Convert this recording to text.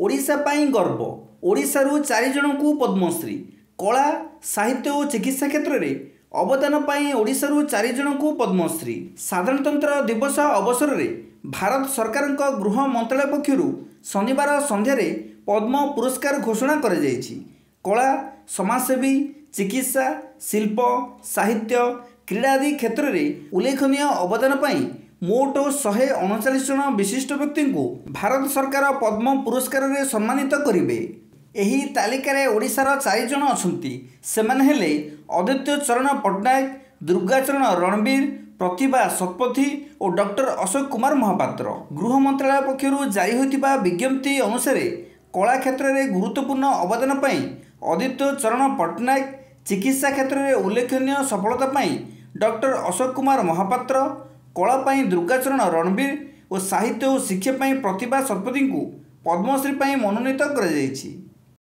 ଓଡ଼ିଶା ପାଇଁ ଗର୍ବ। ଓଡ଼ିଶାରୁ 4 ଜଣଙ୍କୁ ପଦ୍ମଶ୍ରୀ। କଳା, ସାହିତ୍ୟ ଓ ଚିକିତ୍ସା କ୍ଷେତ୍ରରେ ଅବଦାନ ପାଇଁ ଓଡ଼ିଶାରୁ 4 ଜଣଙ୍କୁ ପଦ୍ମଶ୍ରୀ। ସାଧାରଣତନ୍ତ୍ର ଦିବସ ଅବସରରେ ଭାରତ ସରକାରଙ୍କ ଗୃହ ମନ୍ତ୍ରାଳୟ ପକ୍ଷରୁ ଶନିବାର ସନ୍ଧ୍ୟାରେ ପଦ୍ମ ପୁରସ୍କାର ଘୋଷଣା କରାଯାଇଛି। କଳା, ସମାଜସେବୀ, ଚିକିତ୍ସା, ଶିଳ୍ପ, ସାହିତ୍ୟ, କ୍ରୀଡ଼ା ଆଦି କ୍ଷେତ୍ରରେ ଉଲ୍ଲେଖନୀୟ ଅବଦାନ ପାଇଁ ମୋଟ 139 ଜଣ ବିଶିଷ୍ଟ ବ୍ୟକ୍ତିଙ୍କୁ ଭାରତ ସରକାର ପଦ୍ମ ପୁରସ୍କାରରେ ସମ୍ମାନିତ କରିବେ। ଏହି ତାଲିକାରେ ଓଡ଼ିଶାର 4 ଜଣ ଅଛନ୍ତି। ସେମାନେ ହେଲେ ଅଦିତ୍ୟ ଚରଣ ପଟ୍ଟନାୟକ, ଦୁର୍ଗାଚରଣ ରଣବୀର, ପ୍ରତିଭା ଶତପଥୀ ଓ ଡକ୍ଟର ଅଶୋକ କୁମାର ମହାପାତ୍ର। ଗୃହ ମନ୍ତ୍ରାଳୟ ପକ୍ଷରୁ ଜାରି ହୋଇଥିବା ବିଜ୍ଞପ୍ତି ଅନୁସାରେ କଳା କ୍ଷେତ୍ରରେ ଗୁରୁତ୍ୱପୂର୍ଣ୍ଣ ଅବଦାନ ପାଇଁ ଅଦିତ୍ୟ ଚରଣ ପଟ୍ଟନାୟକ, ଚିକିତ୍ସା କ୍ଷେତ୍ରରେ ଉଲ୍ଲେଖନୀୟ ସଫଳତା ପାଇଁ ଡକ୍ଟର ଅଶୋକ କୁମାର ମହାପାତ୍ର, କଳା ପାଇଁ ଦୁର୍ଗାଚରଣ ରଣବୀର ଓ ସାହିତ୍ୟ ଓ ଶିକ୍ଷା ପାଇଁ ପ୍ରତିଭା ଶତପଥୀଙ୍କୁ ପଦ୍ମଶ୍ରୀ ପାଇଁ ମନୋନୀତ କରାଯାଇଛି।